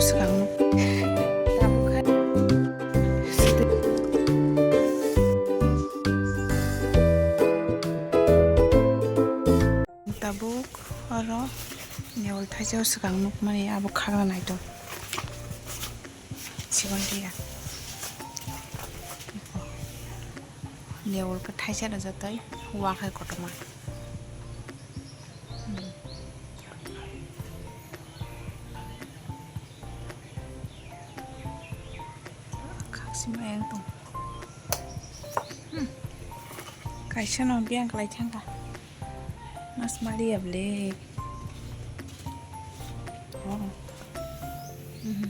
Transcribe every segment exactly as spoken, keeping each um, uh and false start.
Swkang nuk. Tabuk hai. Tabuk oro newal thaisa o swkang nukmani abo khakna naitong. Sigon tiya. Newal khe thaisa no jotoi wa khai kotorma. Khaksima yang tong. Hmm. Kaisa no biyang kalai thangka. Mas mali ya ble. Oh. Mhm.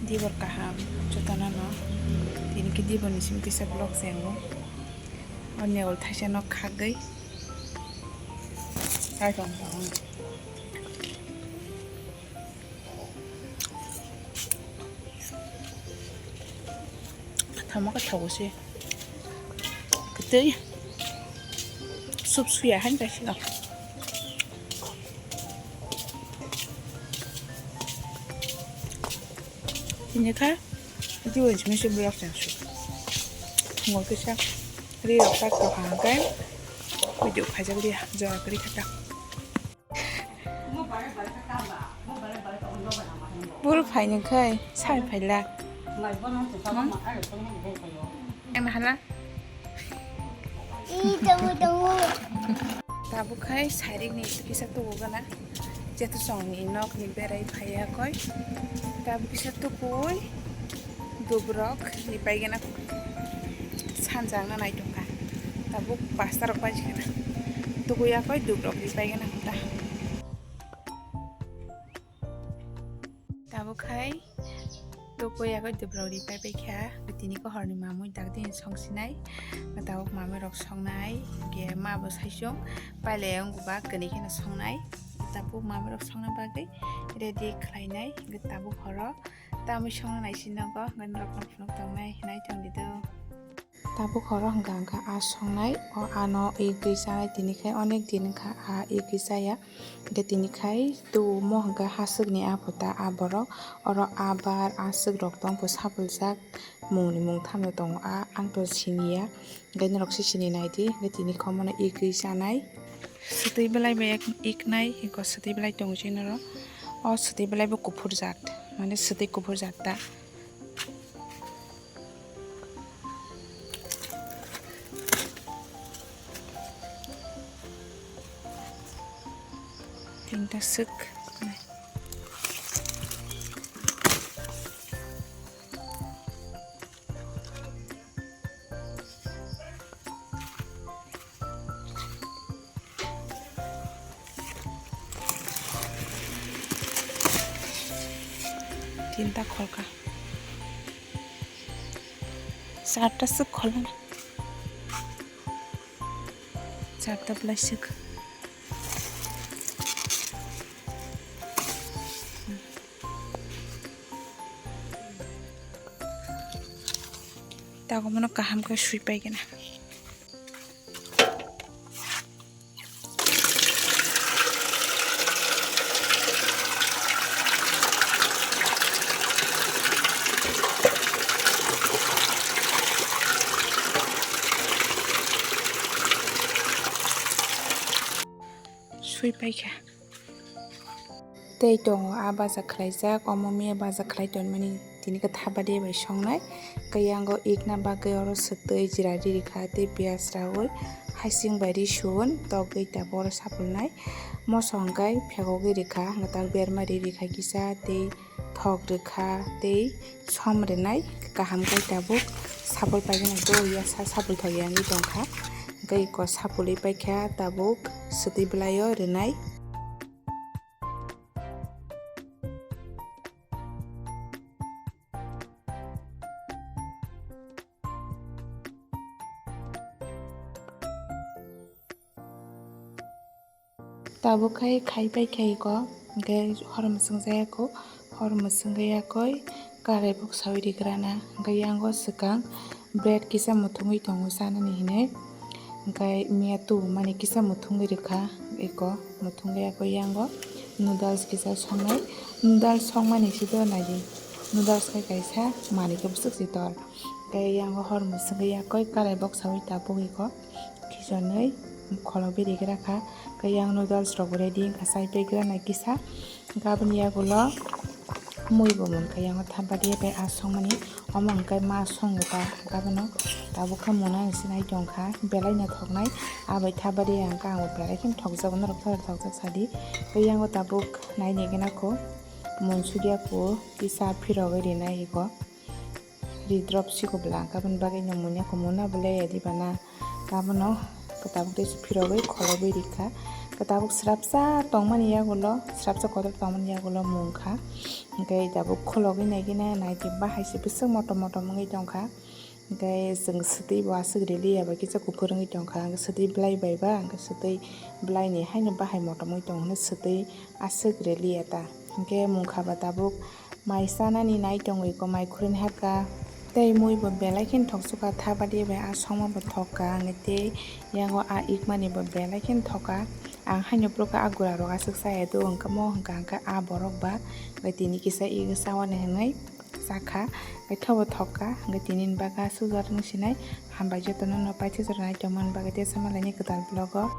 Dibor kaham, jotono no. Tini khe dibor ni simi kisa vlog se wngo. O newal thaisa no khagwi. Tamo khe thogo se. Kwtwi. Soup suya han kaisa. Tini kha, video jimisi vlog chang su. Ngo kisa, ri rok tak to hang kai, video khaijak ri, jora kri khata. Bul phai ni khai, sai phai la. Ang hala. Ih, tongo, tongo. Tabuk khai sairik ni kisa tubu gana. Jetu song ni nok ni berai phai ya koi. Tabuk kisa tukui dubrok ni pai gana. Sanjang na nai tongka. Tabuk pasta rok pai gana. Tukui ya koi dubrok ni pai gana ta. Tabuk khai tukui ya koi dubrok ri pai pai kha. Tini ko hor ni mamui dak din song sinai. Tabuk mamui rok song nai. Ge ma bo sai song. Pailai ang ba kani kheno song nai. Tabuk mamui rok song na bagwi ready khlai nai. Tabuk horo tamui song nai si nogo. Gani rok no phunuk tong nai. Nai tong di do. Tabuk horo hwnkha hwnkha a songnai, o ano egwi chanai tini khai onek din wngkha a egwi chaya. Hwnkhe tini khai tubumo hwnkha haswkni a phuta a borok, oro a bar aswk rok tongkho sapuljak mungni mungthamno tongo a ang to siniya, hwnkhe norok se sini naidi hwnkhe tini khomono egwi chanai. Swtwi belai bai eknai eko swtwi belai tongo chini oro, o swtwi belai bo kuphur jat mane swtwi kuphur jat ta. Tinta swk. Tinta kholka. Charta swk kholna. Charta belai swk. Tago mono kaham khe sui pai gana. Sui paikha. Tei tongo a baja khlaijak, omo miya baja khlai tonmani tini khe thapade bai songnai. Khe yango ikna bagwi oro swtwi jira ri rikha tei piyaj raui hasing bai ri sun togwi tabuk oro sapulnai. Moso hwnkhe phegogwi rikha, mwtak berma ri rikha kisa tei thok rikha tei som rinai kaham khe tabuk sapul paigwna do ya sa sapul thok ya wngwi tongkha. Hwnkhe iko sapulwi paikha tabuk swtwi bwlaio rinai. Tabuk khai khai pai khe iko, hwnkhe hor mwswng jaya kho, hor mwswng ya koi karai buksaui rigrana, hwnkhe yango swkang bread kisa muthungwi tongo chanani hinwi, hwnkhe miya tubumani kisa muthungwi rwkha iko. Muthungwi yakwi yango noodles kisa songnai. Noodles songmani side naidi. Noodles khai kaisa manwi khe bwswk si tor. Tei yango hor mwswngwi yakwi karai boksawi tabugwi kho khichonwi kholobwi rigra kha. Tei yang noodles rok ready wngkha, chai paigra nai kisa. Gaboni yagulo mui bo munkha, yango thabadi bai a songmani. Omo hwnkhe ma songo ta, abono tabuk khe mwnani se nai tongkha, belai naithoknai. Abai thabadi hwnkhe ang belai kheno thokjago, norok thokjak sadi. Tei yango tabuk naini gana kho, mui sugya kho, kisa phirogwi rinai ego. Ridrop siko bwla hwnkhe, aboni bagwi no mui yakho muna bo le ya diba na. Abono kwtabuk tei se phirogwi kholobwi rikha. Kwtabuk srapsa tongmani yagulo, srapsa kotor tongmani yagulo mungkha. Hwnkhe tabuk khologwi naigina naidi bahai se bwswk motom motom wngwi tongkha. Hwnkhe chwng swtwi bo aswk riliya bai kisa kuphur wngwi tongkha. Hwnkhe swtwi bwlai bai ba, hwnkhe swtwi bwlaini haino bahai motom wngwi tongo hwnwi swtwi aswk riliya ta. Hwnkhe mungkha ba tabuk mai chanani nai tongwi ko mai khurui hapkha. Tei mui bo belai kheno thoksuka, thabadi bai a songma bo thokka, hwnkhe tei yango a ikmani bo belai kheno thokka. Ang haino phuru khe a gura rok aswk chaya do, hwnkhe mo hwnkha hwnkhe a borok ba bai tini kisa ego chawani hwnwi chakha, hwnkhe thobo thokka, hwnkhe tini ni bagwi aswk jora wng sinai. Hambai jotono no paithago jora nai tongmani bagwi tei sama laini kwtal vlog o.